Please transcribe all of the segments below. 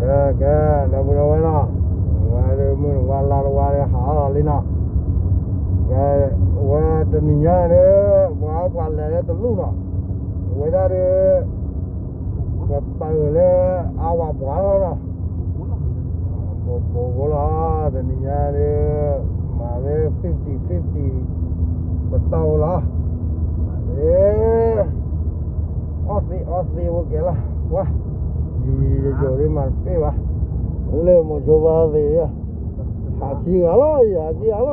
ကဲ ဒီပုၢ်ဒီဝဲၢ်နီၤ, ဝဲဒၣ်မုၢ်တဝါလါတဝါဒီးဟးထီၣ်လီၤလံနီၤ, ကဲ ဝဲတနံၤညါဒီး ပှၤပှၤလဲၤလၢတလူၢ်နီၤ, ဝဲဒၣ်ဒီး ပပာ်အၢၣ်လၢအဝၤပှၤလီၤနီၤ, ဘိးဘိးဖိလီၤ, တနံၤညါဒီး မၤဝဲ fifty fifty ပတီၢ်ဝဲလီၤ, အ့ အီသံးအီသံးဝဲကဲလီၤ, ဝါ ယံာ်ယံာ်ယိာ်ယိာ်ဒ်မၤတပ့ၢ်ဘၣ်, လၢမိၤဆိဘါသ့ၣ်, ဟးခံဂၤလီၤ ယဟးခံဂၤလီ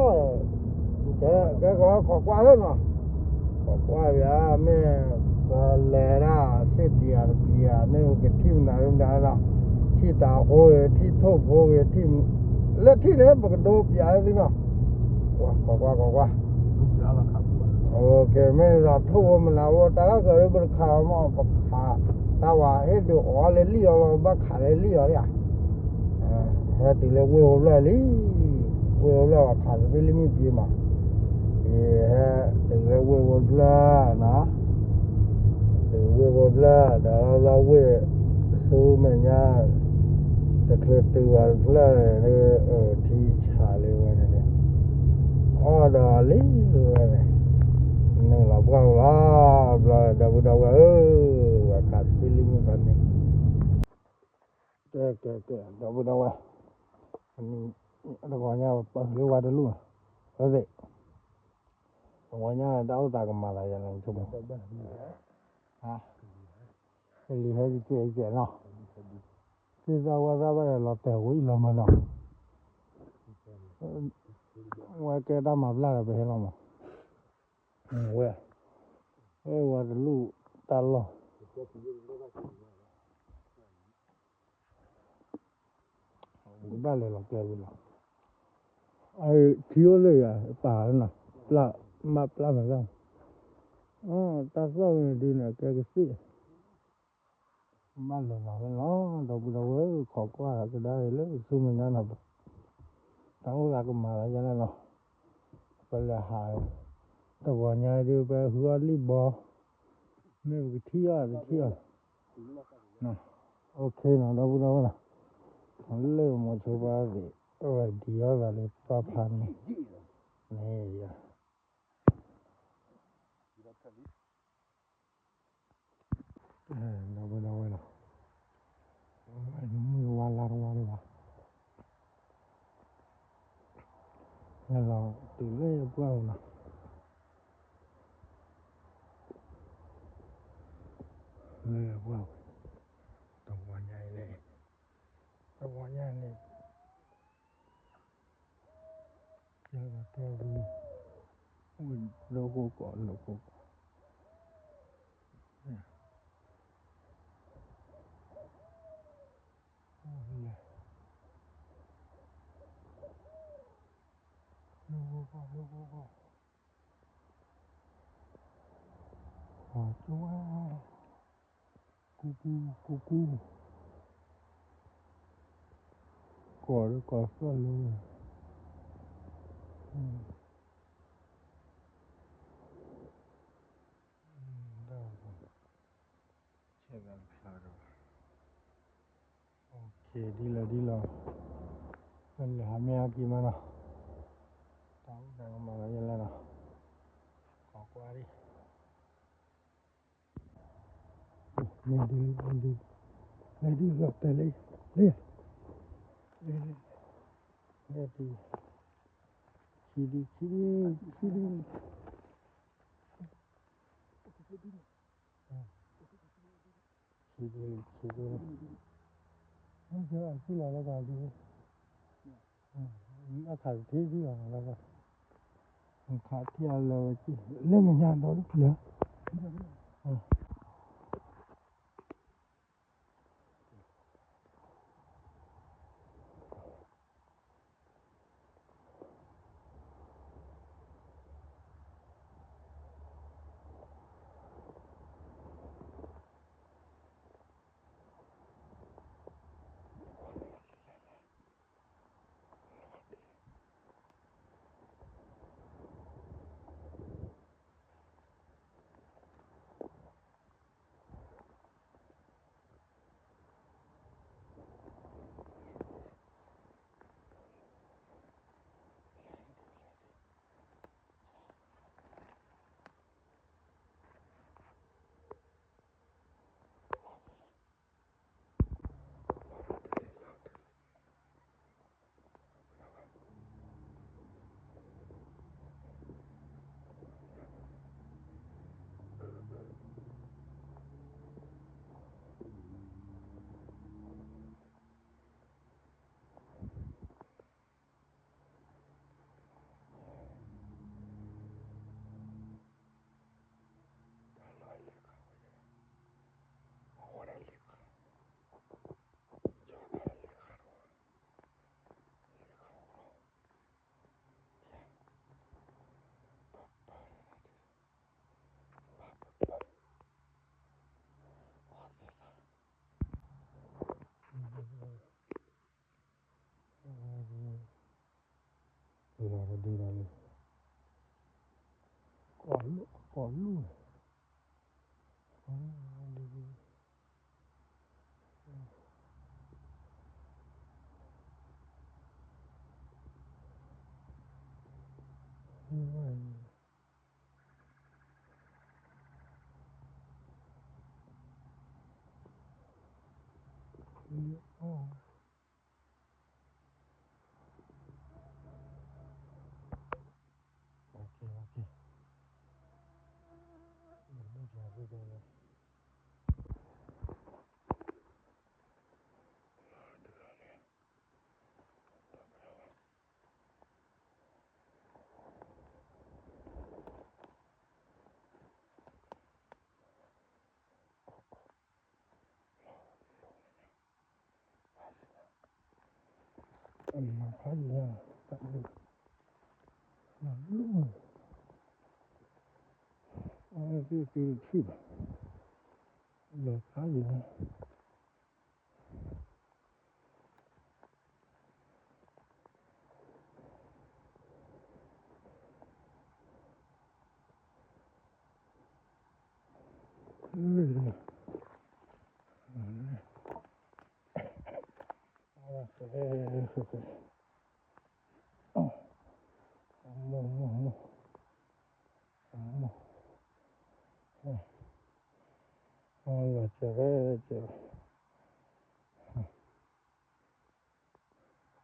ၤ, ကဲကီးခိးကွၢ်လၢနီၤ, ခိးကွၢ်ပၠး မ့ၢ်ပလဲၤဒၣ် စ့ၢ်ပျံၤတပျံၤဧါ, မ့ၢ်ပကထံၣ်မနုၤမနုၤဒီး, ထံၣ်တၤဖိဂ့ၤ ထံၣ်ထိၣ်ဖိဂ့ၤ ထံၣ် လၢထံၣ်န့ၣ် ပကဒိပၠးသ့နီၤ, ခိးကွၢ်ခိးကွၢ်, ကဲ မ့ၢ်ဒီးထိၣ်ဖိမနုၤဖိ တၢ်ဂၤကရၢပတခးအီၤမး ပခး, တၢ်ဝၤဟ့ၣ်ဒုးအီၣ်လၢလံၣ်အီၤလီၤ ဘၣ်ခးလၢလံၣ်အီၤလံဧါ ဟဲတုၤလၢဝ့ၢ်ဝဲၤဘျၢၣ်လံ, ဝ့ၢ်ဝဲၤဘျၢၣ်ဝဲခးသဘ့ၣ်လံမ့ၢ်ပှဲၤမး, ယဟဲတုၤလၢဝ့ၢ်ဝဲၤဘျၢၣ်နီၤ, တုၤဝ့ၢ်ဝဲၤဘျၢၣ် ဒီးဘျီဝ့ၢ်ဆူမဲာ်ညါ, တချုးတုၤဘၣ်တဖျၢၣ်န့ၣ် ထံဆးလံဝဲန့ၣ်န့ၣ်, အီၣ်ဒီးလံဝဲန့ၣ်, နုာ်လီၤပှၢ်ဝဲလီၤ, ဘျီဒီပုၢ်ဒီဝဲၢ်ဧၢ, ဝဲခးသဘ့ၣ်လံမ့ၢ်ပှဲၤန့ၣ် ကဲ ကဲ ကဲ ဒီပုၢ်ဒီဝဲၢ်, တဂီၤညါပၢၢ်လၢဝဲတလူၢ်, ဝဲသ့ၣ်, တဂီၤညါတၢ်အိၣ်သးကမၤသးယၤန့ၣ် ဆိကမိၣ်, ဟါ, ကလံၤဟဲကကဲကဲနီၤ, သ့ၣ်သၣ်ဝဲသၣ်ဘၣ်ဒီးလီၤတဲာ်ဝဲအံၤလီၤမးနီၤ, ဝဲကဲတၢ်မၤဘျါဒီးပဟဲလီၤမး, ဝဲ, ဝဲဝဲတလူၢ်တၢ်လီၢ် ဘၣ်လဲၤလီၤကျဲဝံၤလီၤ, ထံအိၣ်လၢယၤ ပာ်လၢနီၤ, ပျၢ်, မ့ၢ်ပျၢ်မၤသၣ်, တၢ်သီၣ်ဝဲန့ၣ်ဒုးန့ၣ် အကဲကသ့ၣ်, ဘၣ်လဲၤလီၤဝဲလီၤ, ဒီပုၢ်ဒီဝဲၢ် ခိးကွၢ်ကဒါအံၤလၢဆူမဲာ်ညါနီၤ, တၢ်အိၣ်သးကမၤလၢယၤန့ၣ်လီၤ, ပလဲၤဟး, တဂီၤညါဒုး ပဟူအီၣ်လံၣ်ဘီ, မ့ၢ်ပကထံၣ်အီၣ်တထံၣ်အီၣ်, အိၣ်ခ့နီၤ ဒီပုၢ်ဒီဝဲၢ်နီၤ, လၢမိၤဆိဘါသ့ၣ် အဝဲဒံးအီၣ်သးလၢပှၢ်ဖးန့ၣ်, န့ၣ်ယၤ ဒီပုၢ်ဒီဝဲၢ်နီၤ, မုၢ်တဝါလါတဝါလၢၤဘၣ်, ဟဲလီၤတုၤလၢပှၢ်ပူၤနီၤ, လၢပှၢ်ပူၤ, တဝီညါအံၤလဲၣ်, တဝီညါန့ၣ် ကဲဝံၤ, ဝံၤလၢဃိကီး လၢဃိကီး, လဲၤ, လၢဃိကီး လၢဃိကီး, ကၠိဝါ, ကူကူ ကူကူ, ကီးလၢကီးသီၣ်လၢ, ဆဲးသးတဖျါဒီး, ဒ်လီၤဒ်လီၤ, ပလဲၤဟးမ့ၢ်အက့ၤမးနီၤ, တၢ်အိၣ်သးကမၤလီၤယဲလဲၣ်နီၤ, ခိးကွၢ်ဒံး မ့ၢ်ဒ်, မ့ၢ်ဒ်, မ့ၢ်ဒ်လီၤတဲာ်လံ, လံ, လံ, လံ, လံ, ခံဒု, ခံဒု, ခံဒု, ခံဒု, ခံဒု, မ့ၢ်အကံၢ်လီၤလၢကဒု, အခးတထံၣ်ဒံးလီၤလၢက, ခးထံၣ်အလၢဝဲကံၢ်, လၢမဲာ်ညါဒီးလၢပျၢၤ, ဒ်ဒီးလံ, ကိးလူၢ်, ကိးလူၢ်, အလီၤဖးယံၤညါ, လီၤလူၢ်, အဝဲသ့ၣ်သ့ၣ်တထံၣ်ဘၣ်, လီၤဖးယံၤညါ.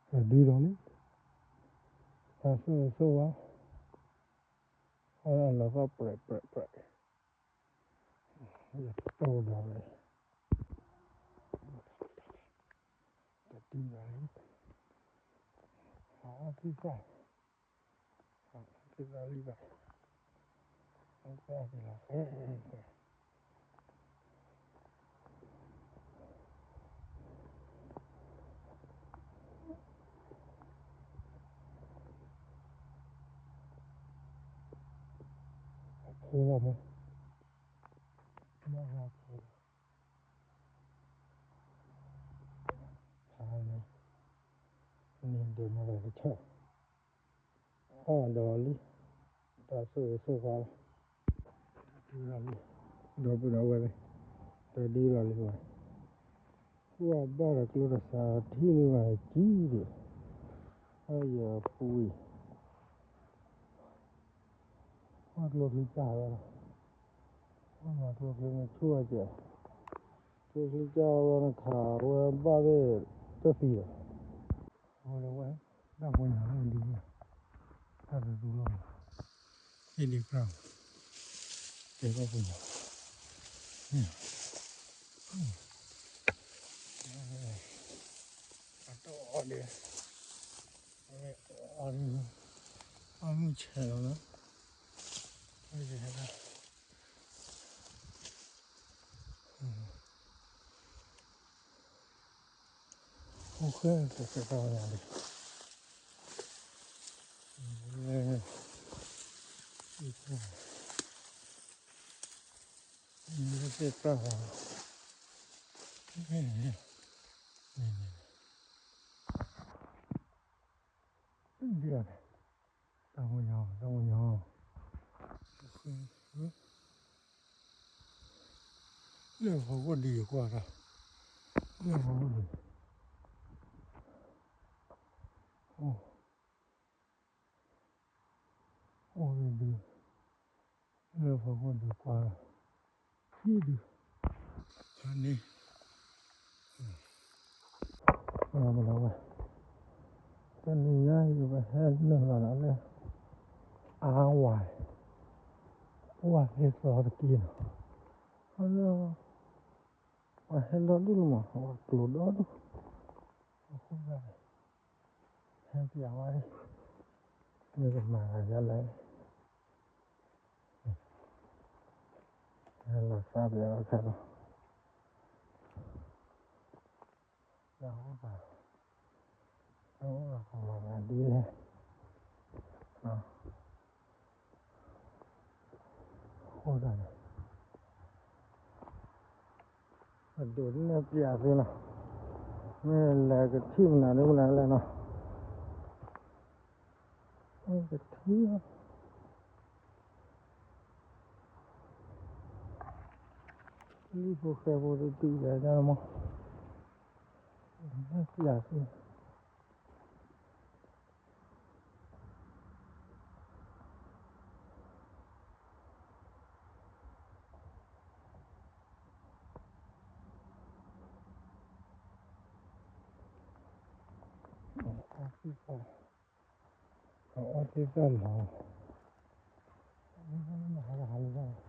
ဒုးဒီးလံ, တၢ်ဆိၣ်ဂ့ၤဆိၣ်ဝါ, အလီၤသီၣ်ပြဲးပြဲးပြဲး, ယတိၢ်ဒီးဝဲ, တၢ်ဒုးဒီးလံ, အီၣ်သံသၣ်, အီၣ်သံသၣ်လံဘၣ်, အီၣ်သံသၣ်လံဘၣ်. အဖိလီၤမး, ဘၣ်ဃးဖိလီၤ, ဖးန့ၣ်, န့ၣ်ဒဲးမၤလီၤကဆၢၣ်, အီၣ်ဒီးလံ, တၢ်ဆိၣ်ဂ့ၤဆိၣ်ဝါလီၤ, ဒီပုၢ်ဒီဝဲၢ်, တၢ်ဒုးလီၤလံဝဲ, ကွၢ်ဘၣ်ဒီးကျိတစးထံၣ်လံဝဲကံဒံး, အယပူၤအံၤ, ကွၢ်ကျိချံကၢ်ဝဲလီၤ, ကွၢ်မၤကျိချံမ့ၢ်ဆူၣ်ဝဲကဲ, ကျိချံကၢ်ဝဲနခးဝဲဘၣ်သ့ၣ်တသံဒီး, ဝဲဒၣ်ဝဲ, တၢ်ဖိညါလီၤဒ်န့ၣ်, တၢ်တသူလီၤ, ဟ့ၣ်ဒံးကြၢ်, ကဲတၢ်ဖိညါ, အတအီၣ်ဒံး, အီၣ်မုၢ်ဆဲးလီၤလီၤ, အိၣ်ဃဲ ကဲကဲတၢ်ဖိညါလံ, သ့ၣ်တၢ်, သ့ၣ်တၢ်, ဒ်, တၢ်ဖိညါ, တၢ်ဖိညါ, လၢဖီခိၣ်ဒံးကွၢ်တၢ်, လၢဖီခိၣ်ဒံး, အိၣ်, အိၣ်ဒံး, လၢဖီခိၣ်ဒံးကွၢ်တၢ်, ဟံၣ်ဒံး, ဖးန့ၣ်, မနုၤဝဲ, တနံၤညါအံၤ ပဟဲနုာ်လီၤဒီးလၢ အါဝၤ, ပှၢ်ဟဲသီတက့ၢ်နီၤ, အလၢ ပှၤဟဲဒီဒူၣ်လီၤမး ပှၤကျိၤဒီဒူၣ်, အဃိသတးန့ၣ် ဟဲပျးဝဲ, မ့ၢ်ကမၤဂၤယလဲၣ်, ဟဲလီၤသးပျးဝဲခဲလီၤ. တၢ်အိၣ်သး, တၢ်အိၣ်သးကမၤသးဒ်လဲၣ်, အဃိသတးန့ၣ် ပဒိးနဲၣ်ပျးသုနီၤ, မ့ၢ်လဲၤကထံၣ်မနုၤဒ်မနုၤလဲၣ်နီၤ. ကထံၣ် လံၣ်ဖိဃဲဖိတဒုးယၤညါလီၤမး, ယၤသ့ၣ် အီၣ်သ့ၣ်သၣ်လီၤ, ဟါလီၤ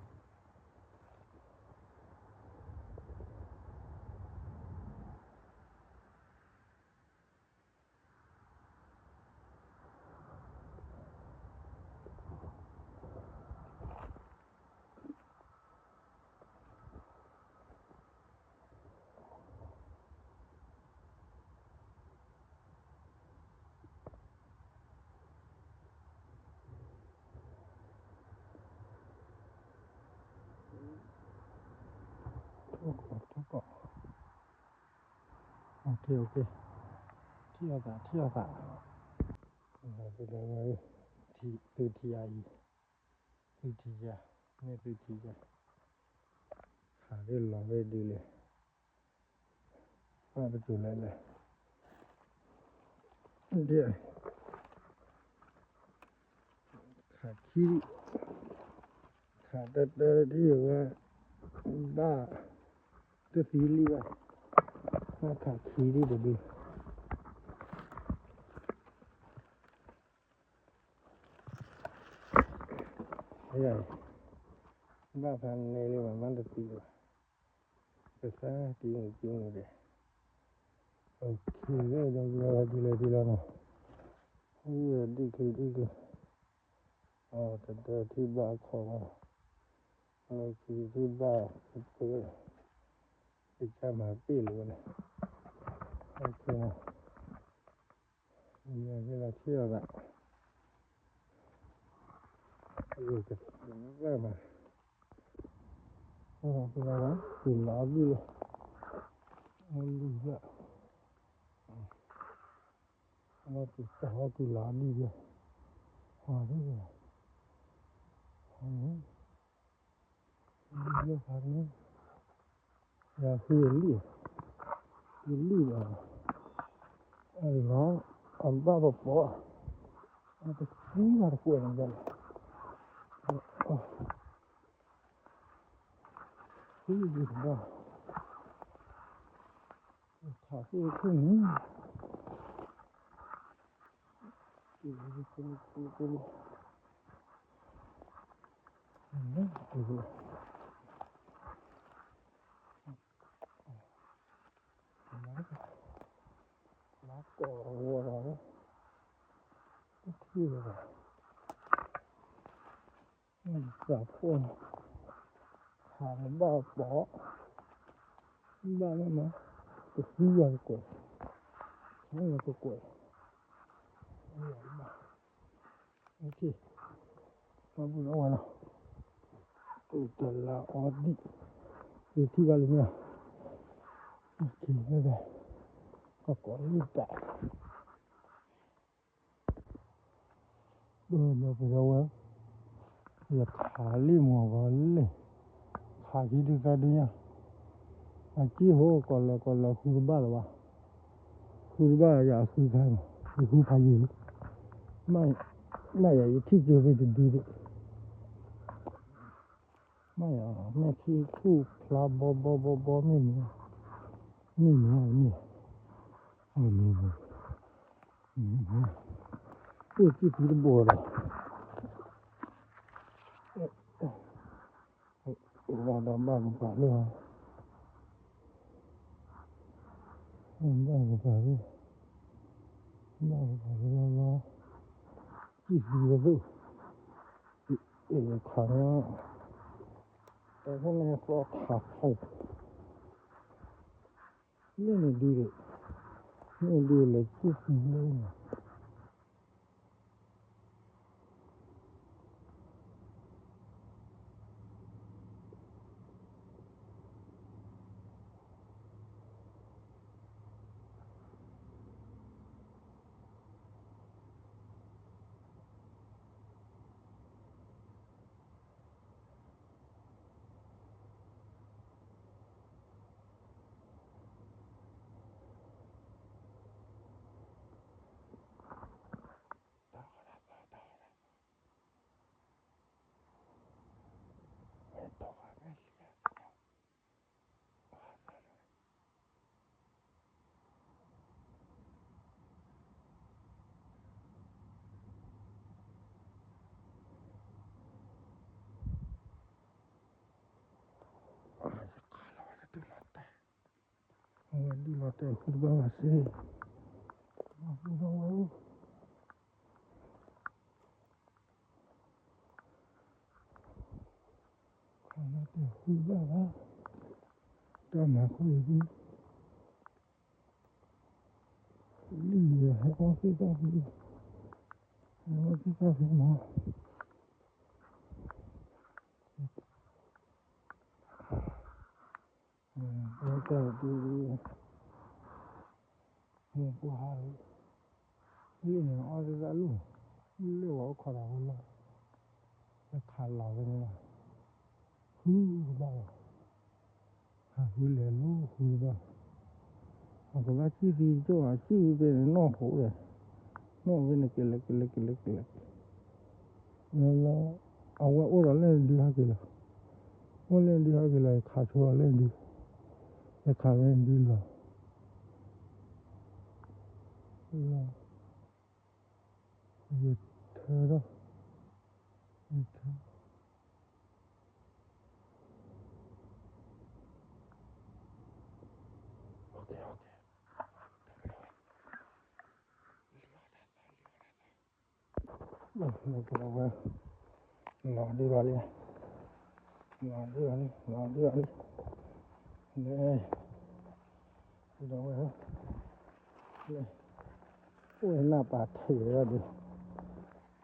ထီၣ်ကီး ထီၣ်ကီး, ထံၣ်အီၣ်သး ထံၣ်အီၣ်သး, သုထံၣ်အံၤ, သုထံၣ်ယၤ, မ့ၢ်သုထံၣ်ယၤ, ခးသ့ၣ်လီၤသ့ၣ်ဒ်လဲၣ်, ဘၣ်တတုၤလဲၣ်လဲၣ်, ဒ် ခးခံ, ခးတၢတၢတထံၣ်ဝဲ, ဘၣ်တသံလံဘၣ်, ဘၣ်ခးခံဒ်တဒု, ဘၣ်ဖးန့ၢ်လံဘၣ် မ့ၢ်တသံဘၣ်, ကသါတံၤမုၢ်က့မုၢ်ဒဲး, အိၣ်ခ့ဒီး ဒ်လဲၣ်ဒ်လဲၣ်နီၤ, ဒ်လဲၣ်ဒ်လဲၣ်, အတဒၢထံၣ်ဘၣ်အခီၣ်ဘၣ်, လီၢ်ခံထံၣ်ဘၣ်ပှဲၤ, ကစၢ်မၤပ့ၢ်လီၤဝဲန့ၣ်, အိၣ်ခ့နီၤ, ယၤက့ၤလီၤထံၣ်အီၤသး, ယကသံဘၣ်မး, ကလီၤအဘံၣ်လီၤ, အလံၣ်လၢ လီၤက့ၤတၢ်ဟီက့ၤလီၤအလံၣ်လၢ, ဟီဒ်, ဟီန့ၣ်, လံၣ်လၢဟီန့ၣ်, ယၤဃုအလံၣ်, ယလံၣ်ဘၣ်, အလီၤ, အဘၣ်ပပီၤ, အတသံဘၣ်တကွဲးန့ၣ်ဘၣ်, သံဘၣ်, ထးသ့ၣ်ခိၣ်န့ၣ်, လါကိးဝီၤဒီး, တထံၣ်လၢၤဘၣ်, သးဖိန့ၣ်, ခးလၢဘၣ်ပီၤ, ဘၣ်လၢမး, တသံယၤကကွဲး, ယၤကကွဲး, ဘၣ်, ပှၤပူၤလီၤဝဲလီၤ, တလါအီဒံၣ်, ယထံၣ်ဘၣ်လံမ့ၢ်, ကကိးလံတၢ် ဒီးပဝဲ, ယခးလံမ့ၢ်ဂီၤလံ, ခးခံဒုသၢဒုညါ, အက့ၢ်ဟိကီးလၢကီးလၢဃုတဘၣ်လၢၤဘၣ်, ဃုတဘၣ်ယဃုခါမး, ယဃုဖးယံာ်လံ, မ့ၢ်ယၤယထံၣ်ကၠိသ့ၣ်တဒုသ့ၣ် မ့ၢ်ယၤ မ့ၢ်ခံထူၣ်ဖျါဘီဘီဘီဘီ မ့ၢ်မ့ၢ်, မ့ၢ်မ့ၢ်မ့ၢ်, မ့ၢ်မ့ၢ်, အိၣ်ကံၢ်သံတဘိဒီး, လီၤဒီးဘၣ်ကပၤလၢ, ဘၣ်ကပၤလၢ, ဘၣ်ကပၤလၢလီၤလီၤ, ကံၢ်သံဝဲသ့ၣ်, အ့ၣ်ခးန့ၣ်, တၢ်ဖဲန့ၣ်သီခးဖီ, မ့ၢ်န့ၣ်ဒုး, မ့ၢ်ဒုးလဲၤကံၢ်သံလၢန့ၣ်. အဝဲဒုးလီၤတဲာ်ဃုတဘၣ်ဘၣ်စ့ၢ်, မၤဃုထီၣ်ဝဲအိၣ်, ခီလီၤတဲာ်ဃုဘၣ်ဘၣ်, တၢ်မၤခိၣ်အံၤဒုး, လံၣ်ဟဲအီၣ်သ့ၣ်တၢ်ဖံး, ဟဲအီၣ်သ့ၣ်တၢ်ဖံးမး အဝဲတၢ်ဒုး, မိၢ်ပှၢ်ဟးလံ, လံၣ်န့ၣ်အီၣ်သ့ၣ်တၢ်လီၢ်, လၢဝဲအိၣ်ခိးတၢ်ဝဲလီၢ်, ဟဲခးလီၤဝဲန့ၣ်လီၤ, ဃုတဘၣ်လီၤ, ဟးဃုလဲၤလီၤဃုတဘၣ်, အကဘၣ်စံၣ်သံကၠိၣ်အစံၣ်ဝဲဖဲန့ၣ်နီၢ်ဟိးဒီး, နီၢ်ဝဲန့ၣ်ကလဲၤကလဲၤကလဲၤကလဲၤ လၢ အဝဲအိၣ်ဒီးလၢနဒုဟဲက့ၤလီၤ, အိၣ်လၢနဒုဟဲက့ၤလီၤ ယခးဆိအီၤလၢနဒု, ယခးလၢနဒုလီၤ, ယထၢထီၣ်, ယထၢ ဒီပုၢ်ဒီဝဲၢ်, လီၤဒုးလီၤလံ, လီၤဒုးလီၤလံ, လီၤဒုးလီၤလံ, လၢ, ပုၢ်ဒီဝဲၢ်, လၢ, အိၣ်နၢ်ပာ်ထံးဝဲဒၣ်ဒုး,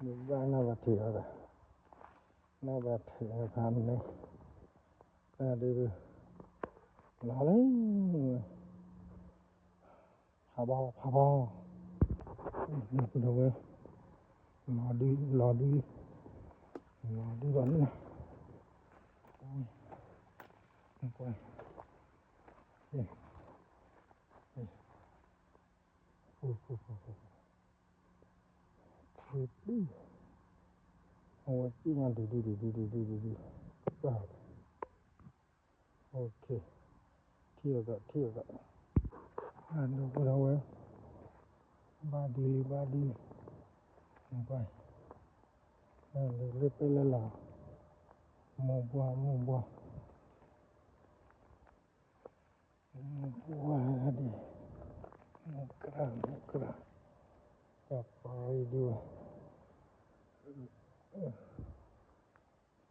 ဒုးဘၣ်နၢ်ပာ်ထံးဝဲဒၣ်, နၢ်ပာ်ထံးဝဲဖးန့ၣ်, တၢ်ဒုး, လီၤလံ ဖးဘီဖးဘီ, ဒီပုၢ်ဒီဝဲၢ်, လီၤဒုး, လီၤဒုး, လီၤဒုးလီၤလံ, ကွၢ်, အဝဲသ့ၣ်ညါဒုးဒုးဒုးဒုးဒုးဒုးဒုး, ပှၢ်, ထံၣ်အသး ထံၣ်အသး, ဒီပုၢ်ဒီဝဲၢ်, ဘၣ်ဒုးလံ ဘၣ်ဒုးလံ, ကွၢ်, လၢပဲလဲၣ်လီၤ, မိၢ်ဘှၢ် မိၢ်ဘှၢ် မိၢ်ပှၢ်ဒံး, မိၢ်ကြၢ် မိၢ်ကြၢ်, တၢ်ပှၢ်အံၤဒံးဘၣ်,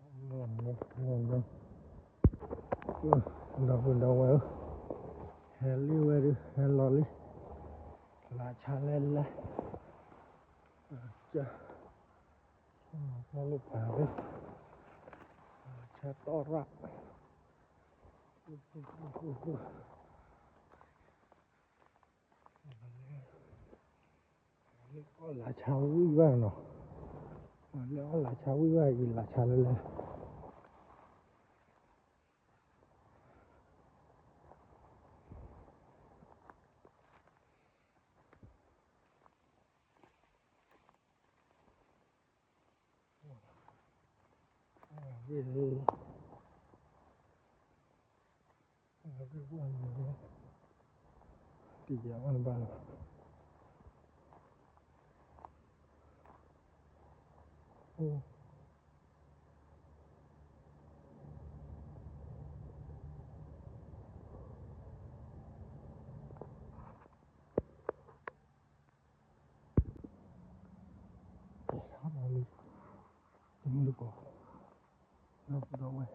မိၢ်မ့ၢ် မိၢ်မ့ၢ်, ဒီပုၢ်ဒီဝဲၢ်ဧၢ, ဟဲလံဝဲဒုး ဟဲလီၤလံ, လါဆါလဲၣ်လဲၣ်, ကၢ်, လီၤလၢပှၤဒုး, လါဆါတီၢ်ရၣ် လၢအီၣ်လါဆါဝံၣ်ဘၣ်နီၤ, လၢအီၣ်လါဆါဝံၣ်ဘၣ်အံၤ လါဆါလၢလဲၣ်, တံၤယၤအီၣ်တဘၣ်လီၤ, အိၣ် ကဲထီၣ်ဒီးလံ, တမုၢ်တကိး, ဒီပုၢ်ဒီဝဲၢ်, အ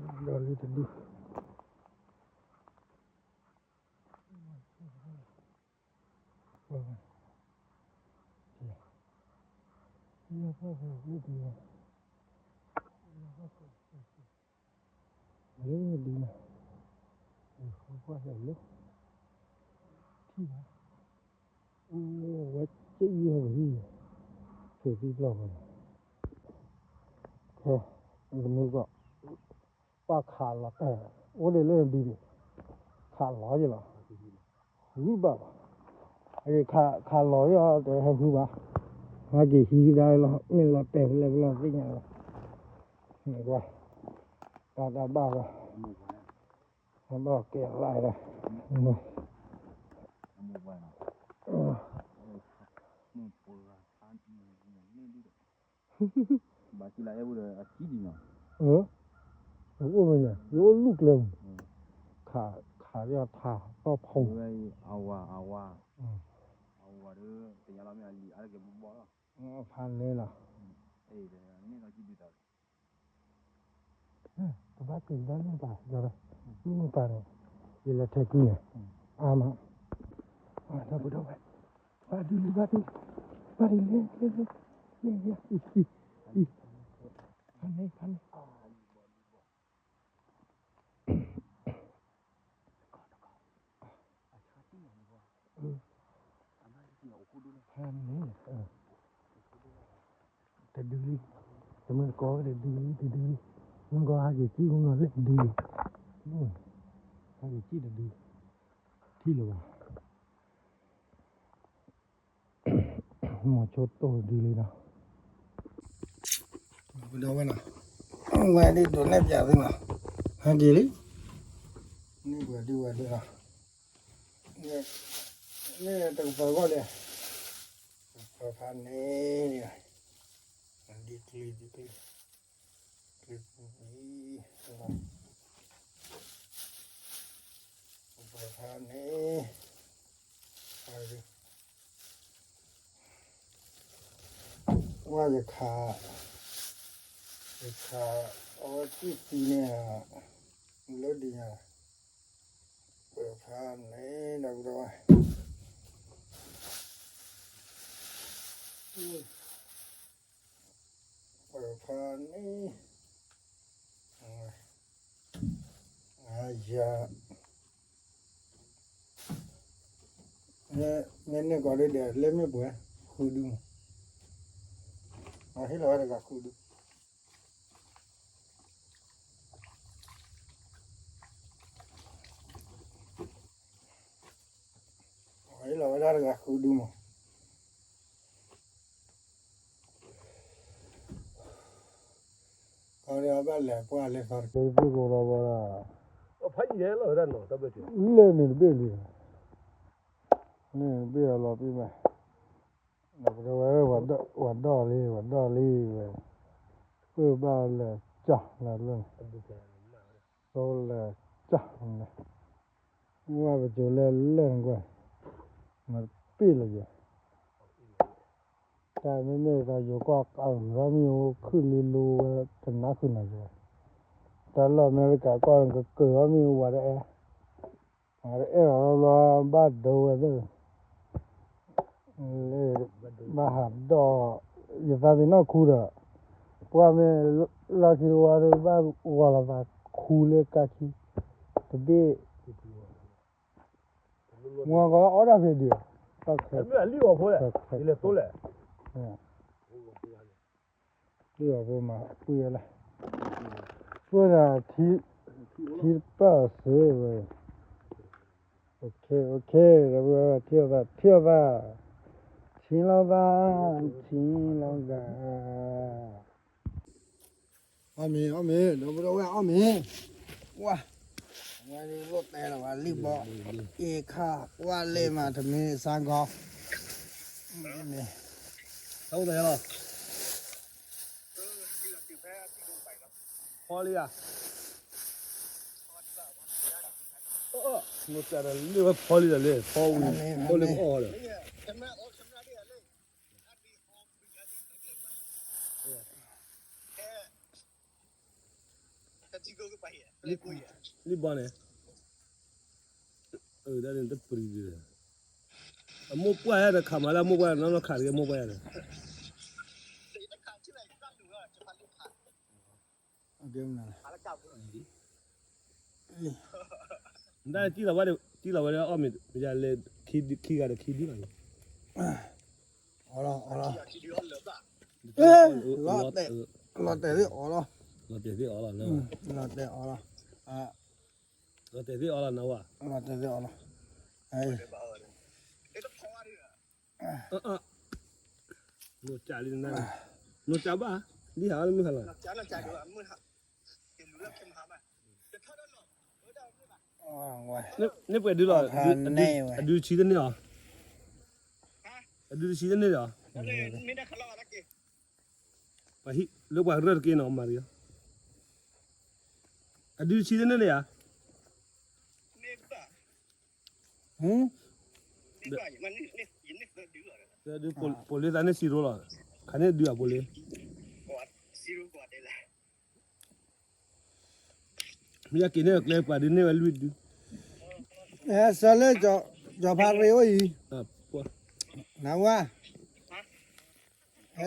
ံၤဒၣ်သီ, အံၤဒၣ်သီဃိ, ကဲဒီးလံတဒု, အံၤဒၣ်သီဃိတဒု, လၢဒ်န့ၣ်, ယဃုကွၢ်လၢလၢ, ထံၣ်ဘၣ်, အိၣ်ဝဲကၠ့အံၤဟီၣ်ကဟံၣ်, ဆိးသံပျီၢ်ဃီ, ခဲ, တမုၢ်ကီၢ်, ပှၤခးလီၤတဲာ်, အိၣ်ဒံးလၢဒုးဒံး, ခးလီၤယလီၤ, ဃုဘၣ်ဘၣ်, အဂ့ၢ်ခးလီၤယီၤ တဟဲဃုဘၣ်, ဟဲက့ၤဟံးကဒါလီၤ မ့ၢ်လီၤတဲာ်ဖဲလဲၣ်ဖဲလဲၣ်သ့ၣ်ညါလီၤ, ကွၢ်, တၢ်တၢ်ဘၣ်ဘၣ် ဘၣ်ကဲလၢဒၣ်, ဘၣ်ကလးအဲၣ်ဝဲဒီးအထံဒံးနီၤ, အၢ, အိၣ်မ့ၢ်ညါ ယအိၣ်လူၢ်ကျဲမး, ခး, ခးယထါ ပီၢ်ဖီ, အဝၤ, အဝၤ, အဝၤဒီး တယါလီၤမ့ၢ်အလံၤအါတက့ၢ်ဘီဘီလီၤ, ဖးန့ၣ်လီၤ, န့ၣ်လီၤကံဒုးတၢ် ပဘၣ်က့ၤဒၣ်န့ၣ်ပၢ်, ယမ့ၢ်ပၢ်န့ၣ်, ယလဲၤထဲကွံာ်န့ၣ်, အါမး, ဒီပုၢ်ဒီဝဲၢ်, ဘၣ်ဒုးလံ ဘၣ်ဒုး, ဘၣ်ဒုးလံ, လံ, လံ, လံ, အံၤ, အံၤ, အံၤ, ဖးန့ၣ်, ဖးန့ၣ်, ဖးန့ၣ်, တဒုလံ, တမ့ၢ်တကိးဝဲတဒုလံ တဒုလံ, မ့ၢ်ကီဟဲက့ၤစံၣ်မ့ၢ်လၢတဒုလံ, ဟဲက့ၤစံၣ်တဒု, ထံၣ်လၢၤဘၣ်, မိၤဆိတိၢ်တဒုလံနီၤ, ပဒီဝဲနီၤ, ဝဲဒ်ဒိးနဲၣ်ပၠးသုနီၤ, ဟဲက့ၤလံ, န့ၢ်ပှၤဒုဝဲဒၣ်နီၤ, န့ၣ်တကပၤဂီၢ်လံ, ပဖးန့ၣ်, ဒ်ကျံၤဒ်ကျံၤ, ကျံၤပူၤပူၤ, ပဖးန့ၣ်, ကွၢ်ယခး, ယခး, အဝဲစံၣ်သံန့ၣ်, လၢဒ်ညါ, ပဖးန့ၣ်ဒီးဒီး, ပဖးန့ၣ်, ယၤ, မ့ၢ်န့ၢ်ကီးဒ်ဒီး လဲၣ်မ့ၢ်ပှဲၤ, ဃုဒုမး, ဟ့ၣ်လီၤဝဲတဂၤဃုဒု ဟ့ၣ်လီၤဝဲဒၣ်တဂၤဃုဒုမး, ကီးဒီးဘၣ်လဲၤပှၢ်လဲၤသီတက့ၢ် သ့ၣ်ကိးလီၤဝဲဒၣ်, လဲၣ်န့ၣ်တဘ့ၣ်လံ, လဲၣ်န့ၣ်တဘ့ၣ်အလီၤပံၢ်မး, ဒီးပတဲဝဲ ဝၤဒီၣ်လံ ဝၤဒီၣ်လံဝဲ, ဃ့ဘၣ်လဲၤကၠီလၢ, သိလဲၤကၠီ, မ့ၢ်ဝဲပကၠိလဲၤလဲၣ်နကွၢ်, မၤတပ့ၢ်လၢၤယဲ, တၢ်မ့မ့ၢ်တၢ်ယိၤကီၢ်အဂုၤထီၣ်မ့ၢ်အိၣ်ခုၣ်လံလိဝဲတနါဃုာ်နၤယဲ, တၢ်လီၢ်အမဲရကၤကီၢ်ကကၢၤထီၣ်မ့ၢ်အိၣ်ဝဲတအဲၣ်, ဝဲတအဲၣ်အီၤဘျီဘၣ်ဒိဝဲသ့ၣ် လၢ, ဘၣ်ဟးဒီး, ယသးပ့ၤနီၣ်ခူဒီး, ပှၢ်မ့ၢ်လီၢ်ခံတဝါဒီးဘၣ်ဂီၤလီၤသးခူလၢကါခံ, တဘ့ၣ်, မွၤကီးအီၣ်ဒၣ်ဖဲဒံး, လံၣ်အီၤဖိလဲၣ်, ယလဲၤသိလဲၣ်, လံၣ်အီၤဖိမၤပှံၢ်ဝဲလၢ, ပှၢ်ဒၣ်, ထံတပၢၢ်စ့ဝဲ, ထံၣ်အီၤသး, ထံၣ်အီၤသး, ထံၣ်လီၤသး, ထံၣ်လီၤသး, အီၣ်မ့ၤ အီၣ်မ့ၤ ဒီပုၢ်ဒီဝဲၢ် အီၣ်မ့ၤ, ဝါ, ဝဲဒၣ်လိၣ်တဲလီၤဝဲလံၣ်ဘီ, အ့ခၣ်, ကွၢ်လ့ၣ်မးတမ့ၢ်စါဂီၤ, မ့ၢ်, တၢ်အိၣ်သးယါလီၤ, ဖီလံဧါ, နိၣ်စၢ်ဒီးလ့ၣ်ဝဲဖီလံဒီးလ့ၣ်, ဖီဝံၤ, ဖီလံအီၣ်ဒီး လံၣ်ဘီန့ၣ်, တပှံၤ, အမိၢ်ပှၢ်ယါဒီး ခးမၤလၢအမိၢ်ပှၢ် နီၢ်နီၢ်ခးတက့ၢ်မိၢ်ပှၢ်ယါဒီး နတၢ်န့ၣ် တံၢ်လီၤဝဲဒၣ်, တံၢ်လီၤဝဲဒၣ်အီၣ်မ့ၤ, ယလဲၤ, ခံဂၤဒီးခံဒုလီၤ, အီလီၤ, အီလီၤ, လီၤတဲာ်သ့ၣ်အီလီၤ, လီၤတဲာ်သ့ၣ်အီလီၤ, လီၤတဲာ်အီလီၤ, လီၤတဲာ်သ့ၣ်အီလီၤနဝဲ, လီၤတဲာ်သ့ၣ်အီလီၤ, နိၣ်စၢ်လံ, နိၣ်စၢ်ဘၣ်, ဒ်ဟးလၢမုၢ်ဟါလီၤ, န့ၣ်ပှဲၤဒုလီၤ, အဒုတဆံတန့ၢ်အီၤ, အဒုတဆံတန့ၢ်ဒီး, လၢပှၤကရၢၢ်တက့ၢ်နီၤ မၤတက့ၢ်, အဒုဆံးတန့ၢ်န့ၣ်ဧါ, ဟ, ဒုးပိာ်လၢသးန့ၣ်စံရိလီၤ, ခါန့ၣ်ဒုးအပိာ်လၢ, မ့ၢ်ယက့ၤန့ၣ်ကျဲပှၤဒုးန့ၢ်ဝဲလွံၢ်ဒု, ဟဲဆၢလၢ, ကၠီၤဖးရ့အိၣ်အံၤ, နဝါ ဖီ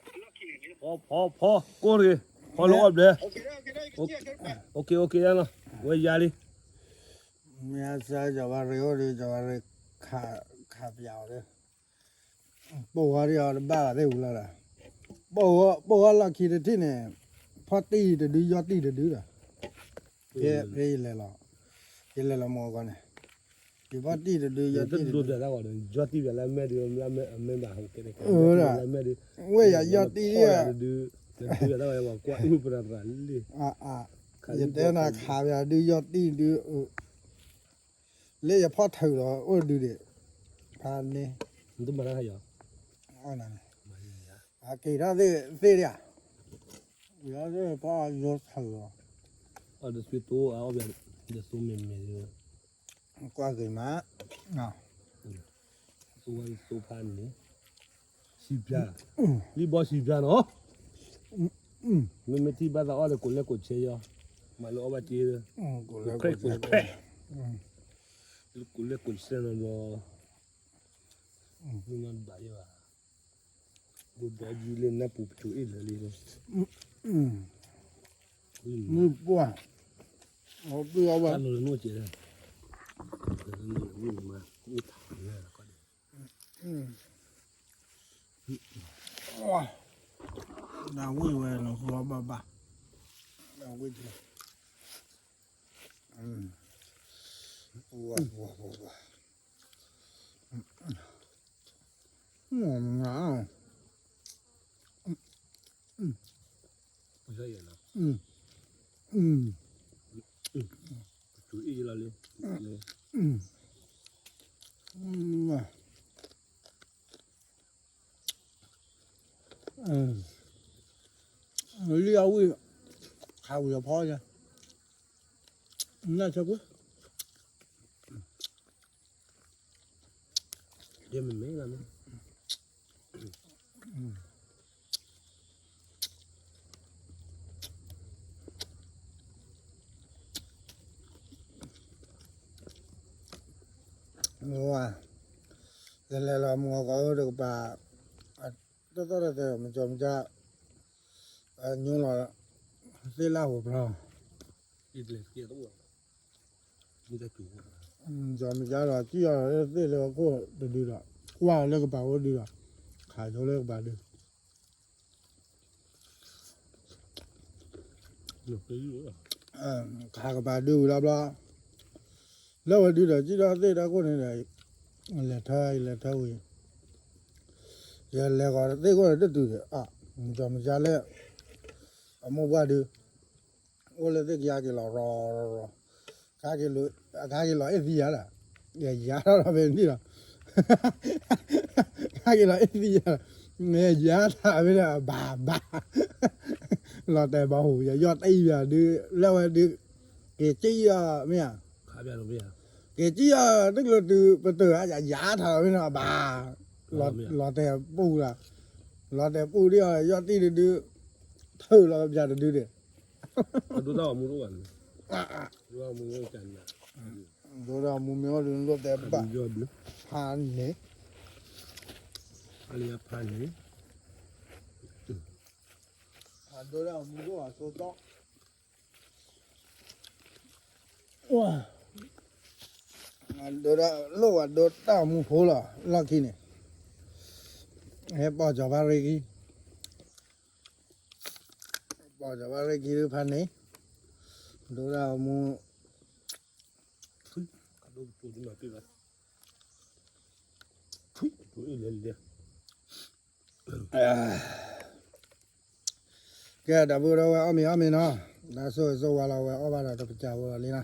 ဖီကိၢ်တဂ့ၤ, ဖီလၢအီၣ်ဘျဲ, အိၣ်က့ၤအိၣ်က့ၤယါနီၤ, ဝဲယါလံ, မ့ၢ်စၢကၠီၤဝါရ့အိၣ်ဒီး ကၠီၤဝါရ့ခးပၠးအီၤဒီး, ပိာ်ဝါဒီးအီၤတဘၣ်ဘၣ်သ့ၣ်ဝူလီၤဒီး, ပိာ်ဝါလီၢ်ခံတထံၣ်န့ၣ်, ဖီၣ်တံၢ်တဒု ယီၢ်တံၢ်တဒုဒီး, ဖဲယလဲၤလီၤ, ယလဲၤလီၤမုၢ်ဂီၤန့ၣ်, ယဖီၣ်တံၢ်တဒု ယီၢ်တံၢ်တဒု, ယီၢ်တံၢ်ဘၣ်လၢမဲာ်ဒုး, မဲာ်ဘၣ်ဟူးကဲန့ၣ်, ဝဲယၤယီၢ်တံၢ်, ယတဲနၤခးပၠးဒု ယီၢ်တံၢ်ဒု, လၢယဖီၣ်ထုးလီၤအိၣ်ဒုဒံး, ဖးန့ၣ်, အက့ၤထီၣ်သ့ၣ်ဒံးဧါ, ဖီၣ်ယိထုးလီၤ, အီၣ်ဒ်သိးမ့ၢ်မ့ၢ်, ကွၢ်က့ၤမး, သိဝဲသိဖးန့ၣ်, စံးပၠး, လံဘီစံးပၠးနီၤ, မ့မ့ၢ်ထံၣ်ဘၣ်သးအီၣ်ဒီး ကိးလဲၣ်ကိးဆဲးယီၤ, မၤလၢအီၣ်ဘၣ်က့ၤ, ကိးလဲၣ်ကိးဆဲး, ကိးလဲၣ်ကိးဆဲးနီၤဘျီ, မ့ၢ်နီတဘၣ်ယဲဘၣ်, ဒိၣ်ဒီးယုၢ်လၢနၢ်ပူၤပစိၤအ့ၣ်လၢာ်လံ, မုၢ်ပှၢ်, အီၣ်ပှၢ်အီၣ်ဘၣ်, မ့ၢ်ထးလၢ, ဒၣ်ဝံၣ်ဝဲန့ၣ် ဟူအီၣ်ဘၣ်ဘၣ်, ဒၣ်ဝံၣ်, ဝါ, လံအဝံၣ်, ခးဝံၤအဖီညါ, နၢ်ဆၢကွံာ်, ဒ်မ့ၢ်မ့ၢ်လီၤန့ၣ်, ဝါ, လဲၤလဲၤလီၤမုၢ်ဂီၤကီးတကပၤ, တီတီတီတီ မကၠီမကၠါ, ညိလီၤ, သ့ၣ်လၢဟိးဖျါ, မကၠီမကၠါလီၤ စံၣ်အီၤလၢသ့ၣ်လၢခိၣ်တဒုဒီး, ကွၢ်လၢကပၤအိၣ်ဒုဒီး, ခးဆိလၢကပၤဒု ခးကပၤဒုဝံၤလီၤဘျီ, လၢဝဲဒုဒီး စံၣ်ထီၣ်သ့ၣ်တၢ်ခိၣ်န့ၣ်ဒီး, လဲၤထၢ ယလဲၤထၢဝံၤ, ယလဲၤဂီၤသ့ၣ်ခိၣ်န့ၣ်တတုၤဒီး, မကၠီမကၠါလၢ, အမိၢ်ပှၢ်ဒု, အိၣ်လၢသ့ၣ်ကယါက့ၤလီၤရီရီ, ကဟဲက့ၤလီၤအဲၣ်သံယၤလီၤ, ယယါထီၣ်ဒီးဖဲန့ၣ်လီၤ, ကဟဲက့ၤလီၤအဲၣ်သံယၤလီၤ, ယယါထီၣ်ဖဲန့ၣ်ဘၣ်ဘၣ်, လီၤတဲာ်ဘၣ်ဟူး ယယီၢ်တံၢ်ယၤဒု, လၢဝဲဒု, က့ၤစံၣ်အီၤမ့ၢ်ဧါ, က့ၤစံၣ်အီၤ တချုးတုၤပတုာ်ဧါ ယယါထီၣ်ဖဲန့ၣ်ဘၣ်, လီၤတဲာ်ပူၤလီၤ, လီၤတဲာ်ပူၤဒ်အီၤ ယီၢ်တံၢ်တဒု, ထုးလီၤပယၤတဒုဒံး, ဒိၣ်ဒၣ်မူမ့ၢ်အိၣ်ဒုးလိၣ်တဲဘၣ်, ဖးန့ၣ်, ဖးန့ၣ်, ဒိၣ်ဒၣ်မူဒိၣ်အဆိတီ, ဒိၣ်ဒၣ်လိၣ်ဝဲဒိၣ်တၢ်မူဖိလီၤ လီၢ်ခံန့ၣ်, ဟဲပိာ်စီၤဖါရ့ခံ, ပိာ်စီၤဖါရ့ခံဒုးဖးန့ၣ်, ဒိၣ်ဒၣ်မူ ကဲ ဒီပုၢ်ဒီဝဲၢ်အီၣ်မ့ၤအီၣ်မ့ၤနီၤ, တၢ်ဆိၣ်ဂ့ၤဆိၣ်ဝါလီၤ ဝဲအီၣ်ဘၣ်ဒီးတပစၢၤဖိလီၤလံနီၤ,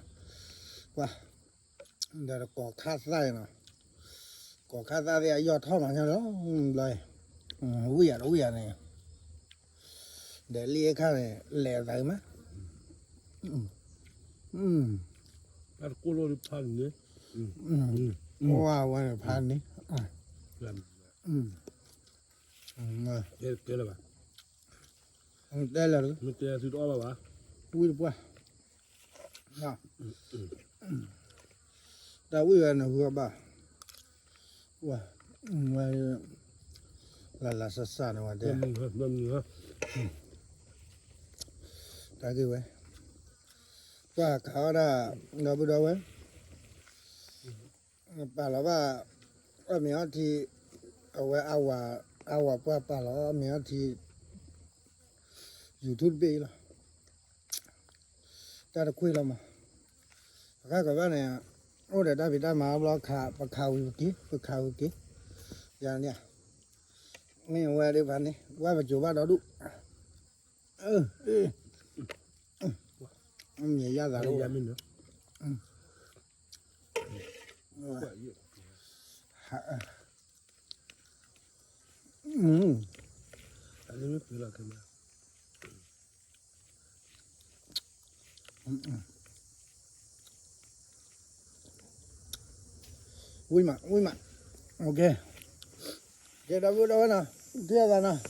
ပှၤ, ဒီးတကိးခါသၣ်အံၤနီၤ, ကိးခါသၣ်သ့ၣ်အယီၢ်ထီၣ်မးညါလီၤ, ဘျီ, ဝံၣ်ယၤတဝံၣ်ယၤန့ၣ်, ဒီးလံအခါန့ၣ် လဲၤသးမး, တၢ်တကိၢ်လိၣ်ဒ်ဖးန့ၣ်, ဝါဝါန့ၣ်ဖးန့ၣ်, တဲလၢ, မ့ၢ်တဲသုတအီၣ်ဘၣ်ဘၣ်, ဝံၣ်တပှၢ်, တၢ်ဝံၣ်ဝဲန့ၣ် ဟူဘၣ်, ဝဲ, လၢလၢစၢ်စၢ်န့ၣ်ဝဲတဲ, တၢ်ဂ့ၢ်ဝဲ, ပှၤခးအီၣ်ဒၣ်, ဒီပုၢ်ဒီဝဲၢ်, ပာ်လီၤဘၣ်, အီၣ်မ့ၤအီထံ, အဝဲ, အဝၤပှၢ်ပာ်လီၤအီၣ်မ့ၤအီထံ, YouTube တဘ့ၣ်အံၤလီၤ, တၢ်တခွ့လီၤမး, ပဃၣ်ကဘၣ်န့ၣ်, အိၣ်ဒီးတၢ်ဖံးတၢ်မၤအဘျီခး, ပခးဝံၤပက့ၤ, ပခးဝံၤက့ၤ, ယၤန့ၣ်, မ့ၢ်ဝဲဒၣ်ဖးန့ၣ် ဝဲပစိၤဘၣ်ဒီဒူၣ်, မ့ၢ်ယၤသးဒိၣ်, ဝံၣ်မး, ဝံၣ်မး, ကဲ, ဒီပုၢ်ဒီဝဲၢ်နီၤ, ထံၣ်အသးနီၤ,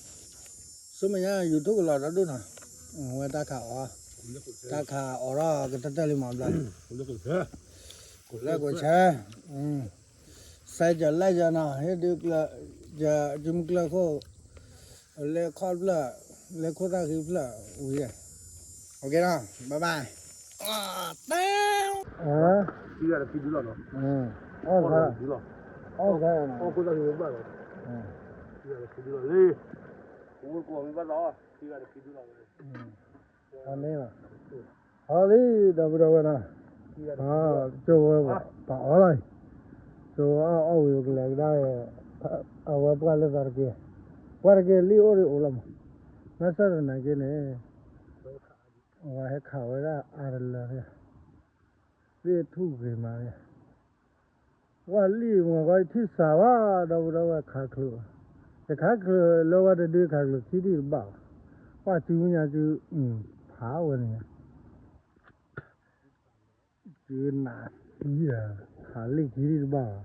ဆူမဲာ်ညါ YouTube ကလီၤဒီဒူၣ်နီၤ, ဝဲတၢ်ခးအီၣ်, တၢ်ခးအီၣ်ထီၣ်ကတၢၢ်တၢၢ်လံမးဘျီ, ကိးလဲၣ်ကိးဆၢ, စဲကလဲၣ်ကနီၤ, ဟ့ၣ်ဒုးကျၢ, ကမုၢ်ကျၢၢ်ခိၣ်, လဲၤခီၣ်ဖျၢၣ်, လဲၤခိၣ်သၣ်ဃံဖျၢၣ်, ဝံၤ, ကဲနီၤ, bye bye, တၢ်, ခံဂၤတဖံဒုလီၤနီၤ, အီၣ်, အီၣ်ခိၣ်သၣ်ဃံဘၣ်လီၤ, ခံဂၤတဖံဒုလီၤလံ, အိၣ်ကိးမ့ၢ်ဘၣ်သီ, ခံဂၤတဖံဒုလီၤလံ, အန့ၣ်လီၤ, ဟီလံ, ဒီပုၢ်ဒီဝဲၢ်နီၤ, ကၠိဝဲ, ပှၤအီၣ်လီၤ, ကၠိဝဲအီၣ်ဝံၤပကလဲၤကဒါ, အဝဲပှၢ်လၢသးတက့ၢ်, ပှၢ်တက့ၢ်လံၣ်အိၣ်ဒံးအိၣ်လီၤမး, ဘၣ်ဆၣ်သနာ်က့န့ၣ်, အဝဲဟဲခးဝဲဒၣ်အါတလၢ, သ့ၣ်ထူၣ်ဂ့ၤမး, ဝဲလံၣ်မ့ၢ်ဂီၤထံၣ်စှၤဘၣ် ဒီပုၢ်ဒီဝဲၢ်ခးချုး, ယခးချုးလၢဝဲတဒုခးချုးခံထံၣ်တဘၣ်ဘၣ်, ပှၢ်စုညါစု, ဖးဝဲန့ၣ်ညါ, စုနးသံဒီး, ခးလံၣ်ခံထံၣ်တဘၣ်ဘၣ်,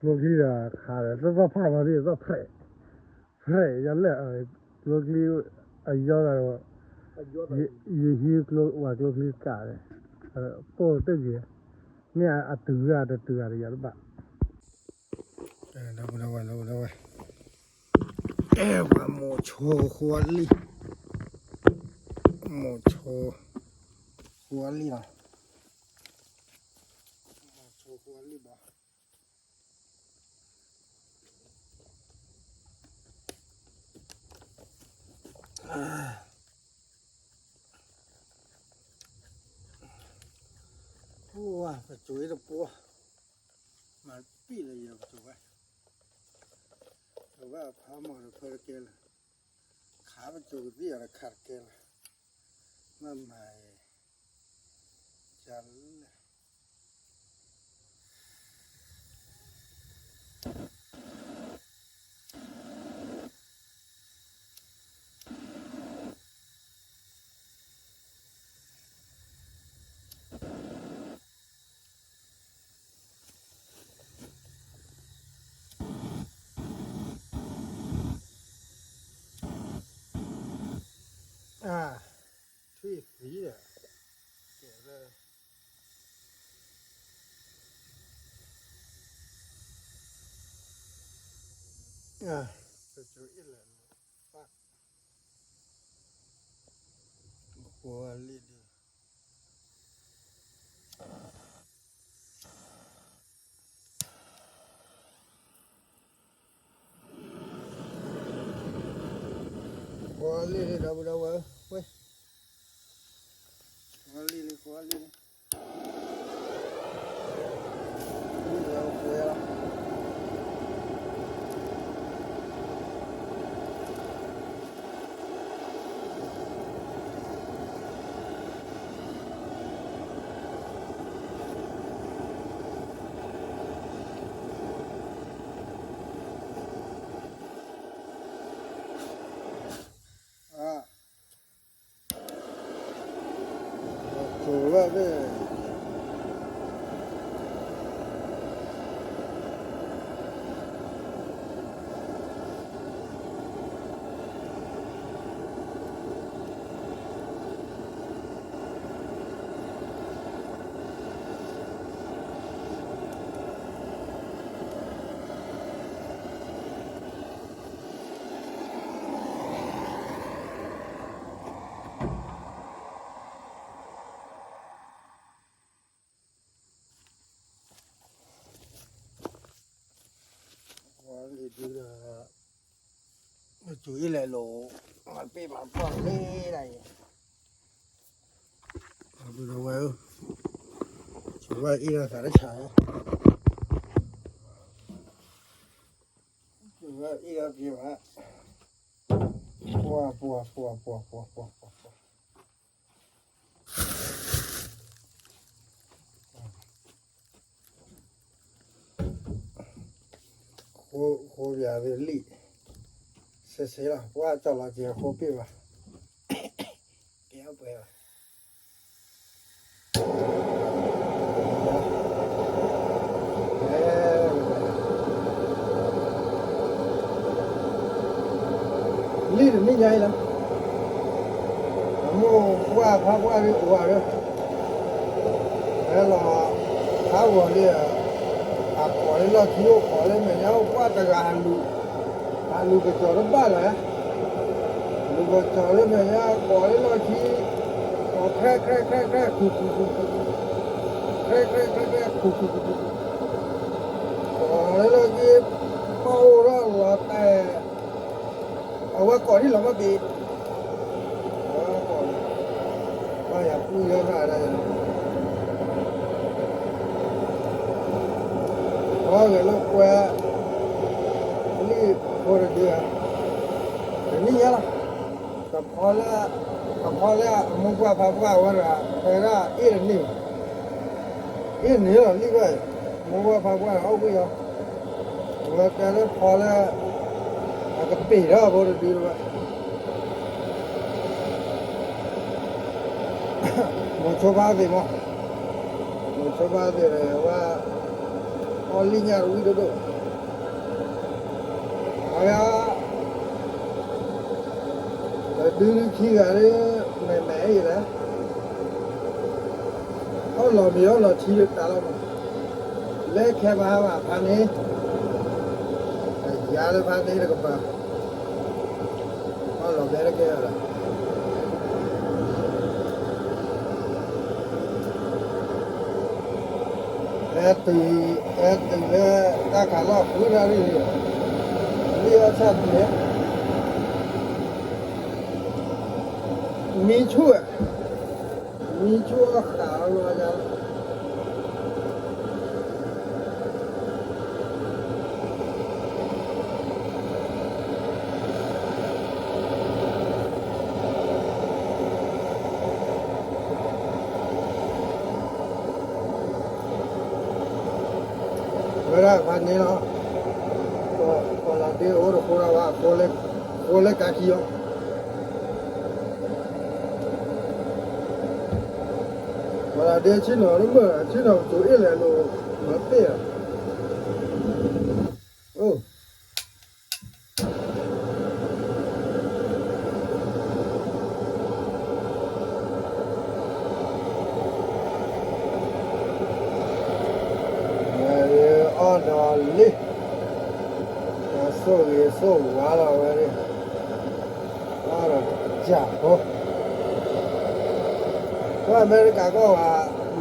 ကျိချံဒီးခးဒီး သီၣ်သီၣ်ဖးမးဒ်သိးဖျဲး, ဖျဲးယလဲၣ်, ကျိချံ, အယီဂၤဒီး, ယဟံးဝဲကျိချံကးန့ၣ်, ပိၢ်တဂ့ၤ, မ့ၢ်အတုၤဂၤတတုၤဂၤဒီးယၤတဘၣ် ဒီပုၢ်ဒီဝဲၢ်, ဒီပုၢ်ဒီဝဲၢ်, ပှၤမိၤဆိဃိလံ, မိၤဆိဃိလံလီၤ, မိၤဆိဃိလံဘၣ်, ပစိၤအံၤတပှီၢ်, မၤပံာ်လၢယပစိၤဝဲ, ပဝဲဖးမီၢ်တဖၢတကဲလၢၤ, ခးပစိၤကသံၣ်အီၤတခါတကဲလၢၤ, မ့ၢ်မၤအံၤ, ကလဲၣ် ထွံၣ်သံဒီး, ကဲလၢ, ပစိၤအ့ၣ်လဲၣ်, ဃိလံဒုး ဃိလံလံ ဒီပုၢ်ဒီဝဲၢ်, ဃိလံလံ ဃိလံလံ. ဒုးဒီး မ့ၢ်စူၤအ့ၣ်လဲၤလိာ် မၤပ့ၢ်မၤပှၢ်လၢဒၣ်အံၤ, ဝဲ, စူၤဝဲအ့ၣ်ဒီးသးတဆး, စူၤဝဲအ့ၣ်ဒီးက့ၤဘၣ်, ပှၤ, ပှၤ, ပှၤ, ပှၤ, ပှၤ, ပှၤ, ပှၤ ဃိ, ဃိပၠးသ့ၣ်လံၣ်, စ့စ့လီၤ ပှၢ်ကၠီလီၤက့ၤအဃိပ့ၢ်ဘၣ်, ကဲပှဲၤဘၣ်, လံၣ်တနံၣ်ညါအံၤလီၤ, အမိၢ်ပှၢ်ဖးပှၢ်ဒ်အိၣ်ဝဲ, ဟဲလီၤ, ဟးဂီၤလံ, အကိးလၢလီၢ်ခံအိၣ်ကိးလၢမဲာ်ညါ အိၣ်ပှၢ်တဂၤအလူၤ, အလူၤကစီၤတဘၣ်လီၤ, လူၤကစီၤလၢမဲာ်ညါ ကိးလၢလီၢ်ခံ, ကိး ခြဲ ခြဲ ခြဲ ခြဲ ခူၣ် ခူၣ် ခူၣ် ခူၣ်, ခြဲ ခြဲ ခြဲ ခြဲ ခူၣ် ခူၣ် ခူၣ် ခူၣ်, ကိးလၢလီၢ်ခံ, ပှၢ်အိၣ်ထီၣ်လီၤတဲာ် အဝဲကိးထံၣ်လီၤမၢ်ဘ့ၣ်, ပှၢ်ယၤပူၣ်ယီၤတၢ်ဒၣ်ယၤ, ပှၢ်ဂဲၤလိာ်ကွဲ, လံၣ်ဖိတဒုဧါ, တနံၣ်ညါလီၤ, ကဖီလၢ, ကဖီလၢအမိၢ်ပှၢ်ဖးပှၢ်ဝဲဒၣ် ဖဲဒၣ်အ့ၣ်တန့ၢ်, အ့ၣ်န့ၢ်လီၤလံၣ်ဘၣ်, မိၢ်ပှၢ်ဖးပှၢ်အီၣ်ကွံာ်အီၤ, အဝဲတဲလၢဖီလၢ အကပ့ၤထီၣ်ဖိတဒုလီၤဘၣ်, မိၤဆိဘါသ့ၣ်မး, မိၤဆိဘါသ့ၣ်ဒီးဝဲ, အီၣ်လံၣ်ညၣ်တဝံၣ်ဒိၣ်ဒိၣ်, အဝဲ ပဒုခံဂၤလၢ မဲာ်မဲာ်အံၤလၢ အီၣ်လီၤမ့ၤအီၣ်လီၤထံလၢတၢ်လီၤမး, လၢခဲမဟါဘၣ်ဖးန့ၣ်, ယၤလၢဖးန့ၣ်တကပၤ, အီၣ်လီၤမဲာ်တကဲလီၤ, ဟဲတုၤ, ဟဲတုၤလၢတၢ်ခးလီၢ်ဃုနၣ်ရံၣ်, လံၣ်အီၣ်ဆၣ်တုၤလၢ မံဆူၣ်, မံဆူၣ်အီၣ်ဃးလီၤယၤလီၤ, ဝဲဒၣ်ဖးန့ၣ်လီၤ, ပှၤလီၤဒ့အိၣ်တဃိဒီးဝဲ, ဃိလၢကးခံအီၤ, ပှၤလီၤဒ့ဆ့ၣ်နီၤတမုာ်, ဆ့ၣ်နီၤကတိၤအ့ၣ်လဲၣ်လိာ်, မၤပ့ၢ်လီၤ, အိၣ် အီၣ်ဒီးလံ, ဆိၣ်ဂ့ၤဆိၣ်ဝါလီၤဝဲ, အီၣ်ဒီးကစၢ်ဖိ, ပှၤအမဲရကၤကီၢ်ဂၤ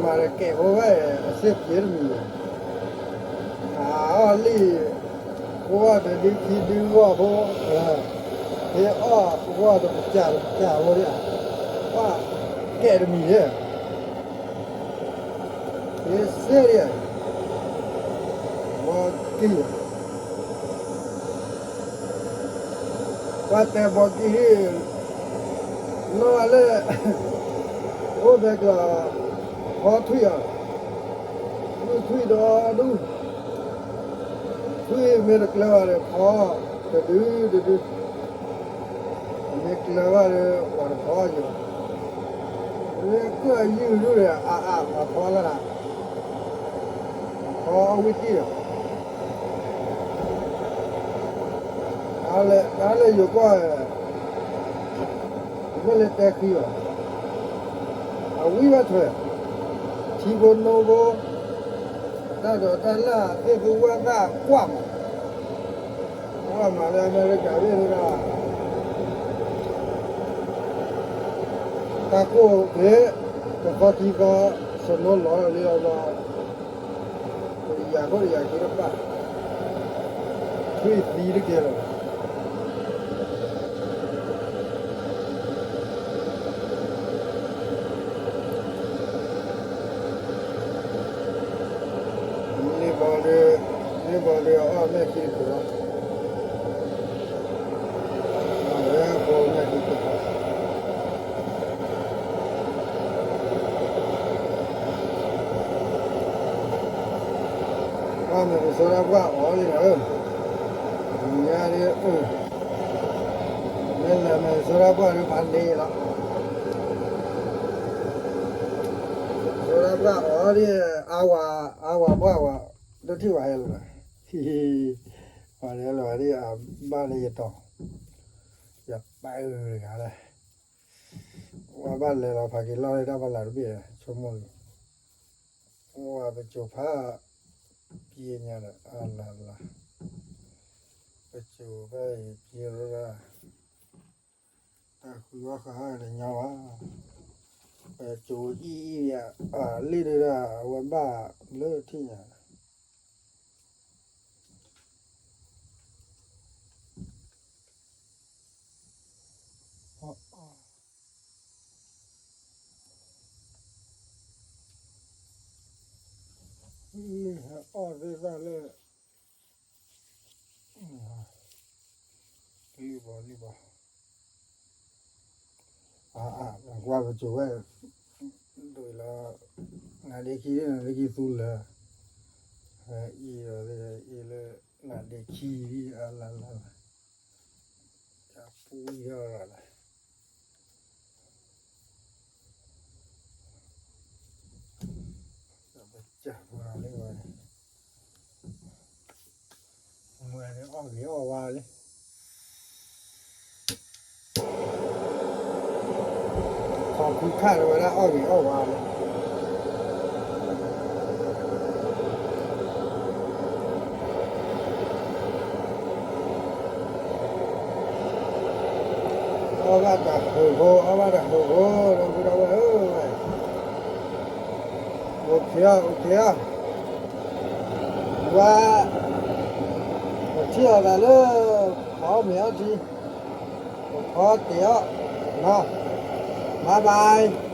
မၤတကဲးဖိဝဲ အစ့ၢ်ကီးတမံၤ, အအီၣ်လံ, ဃိတဒုခံဒုဂီၢ်ဖိ, ဟ့ၣ်အီၣ်ဃိတကစၢ်တကစၢ်ဖိဒၣ်, ပှၤကဲးတမံၤ, ဟ့ၣ်စ့ၢ်ဒၣ်, ဘီကံၢ် ပှၤတဲဘီကံၢ်ဟံၣ်, နီၢ်လၢ အိၣ်ဖဲကျီၤ, ဖီထွံၣ်အီၤ, ဒူၣ်ထွံၣ်ဒီဒူၣ်, ထွံၣ်မ့ၢ်တကျၢၤဘၣ်ဒီးဖီ, တဒုတဒု, မ့ၢ်ကျၢၤဘၣ်ဒီး ပှၤတဖီယီၤ, လၢကၢၢ်ယုၢ်ဒူၣ်ဒီး အါအါပှၤဖီလၢ်လၢ်, ဖီအီၣ်ဝံၣ်တံၢ်ဒီး တၢ်လၢယိၤကီၢ်, မ့ၢ်လၢတဲဃံဘၣ်, အဝံၣ်ဘၣ်ထွဲ, ထံဖိနိဖိ, တၢ်ဒိးတၢ်လၢ်သ့ၣ်သူဝဲသၣ်ကွၢ်မး, ကွၢ်မးလၢအမဲရကၤသ့ၣ်တဂၤ, တၢ်ကိၢ်ဖဲ, တသီခံသီ, စနိလီၤလီၤလီၤ ယၤခိၣ်ယၤခံတပၢ်, ထွံၣ်သံတကဲလၢၤဘၣ်. လ့ၣ်ဘီဒုး, လ့ၣ်ဘီဒုးအီၣ်မဲာ်ခံတဖျၢၣ်လီၤ. အဝဲအဃိမဲာ်ခံတဖျၢၣ် ဘၣ်မ့ၢ်ပစိဒၣ်ပှၢ်အီၤလံဒီး, ညါဒ်, မ့ၢ်လဲၤမ့ၢ်စိဒၣ်ပှၢ်ဒ်ဖးန့ၣ်လီၤ. စိဒၣ်ပှၢ်အီၤဒ်, အါဝၤ, အါဝၤပှၢ်ဝၤ, တထံၣ်ဝဲဟဲလၢၤဘၣ်, ဟံၣ်ဟံၣ်, ပှၤဒ်လၢၤဘၣ်ဒ်အဘၣ်န့ၣ်ယတီၤ, ယပာ်အုးတဂၤလဲၣ်. ဝဲဘၣ်လဲၤလီၤဖးက့ၤလီၢ်လၢတၢ်ဖီလာ်တဘ့ၣ် ဆိကမိၣ်လံ, ဝဲပစိၤဖး, က့ၤညါဒီးအလၤလၤ, ပစိၤဖးအံၤက့ၤရၢ, တၢ်ဃုအီၣ်ဃာ်တညီဘၣ်, ပစိၤအံၤအံၤ, လ့ၣ်ဒုးဒၣ်အဝဲဘၣ်လၢထံၣ်ညါ လ့ၣ်ဟဲအီၣ်သ့ၣ်သၣ်လၢ, လံၣ်ဘီလံၣ်ဘီ, ကွၢ်ပစိၤဝဲ, ဒ်လီၤ, နါဒ့ခံနါဒ့ခံသူလၢာ်, အံၤဒီးအံၤလၢ, နါဒ့ခံအလၤလၤ, ပူထီၣ်လီၤ, ပစၢ်ပှၤလၢဝဲန့ၣ်, ဝဲန့ၣ်အီၣ်ဂ့ၤအီၣ်ဝါလံ, ခီဖုခၣ်လၢဝဲဒၣ်အီၣ်ဂ့ၤအီၣ်ဝါလံ, အီၣ်ဘၣ်တၢ်ဃုာ်ဖိ အီၣ်ဘၣ်တၢ်ဃုာ်ဖိ ဒီပုၢ်ဒီဝဲၢ်ဧၢ, အိၣ်ခ့အီၣ် အိၣ်ခ့အီၣ်, ဝါ, ပထံၣ်အီၤသးလၢ, ပှၤအီၣ်မ့ၤအီထံ, ပဖီတ့ၢ်အီၣ်, ဘၣ်ဘၣ်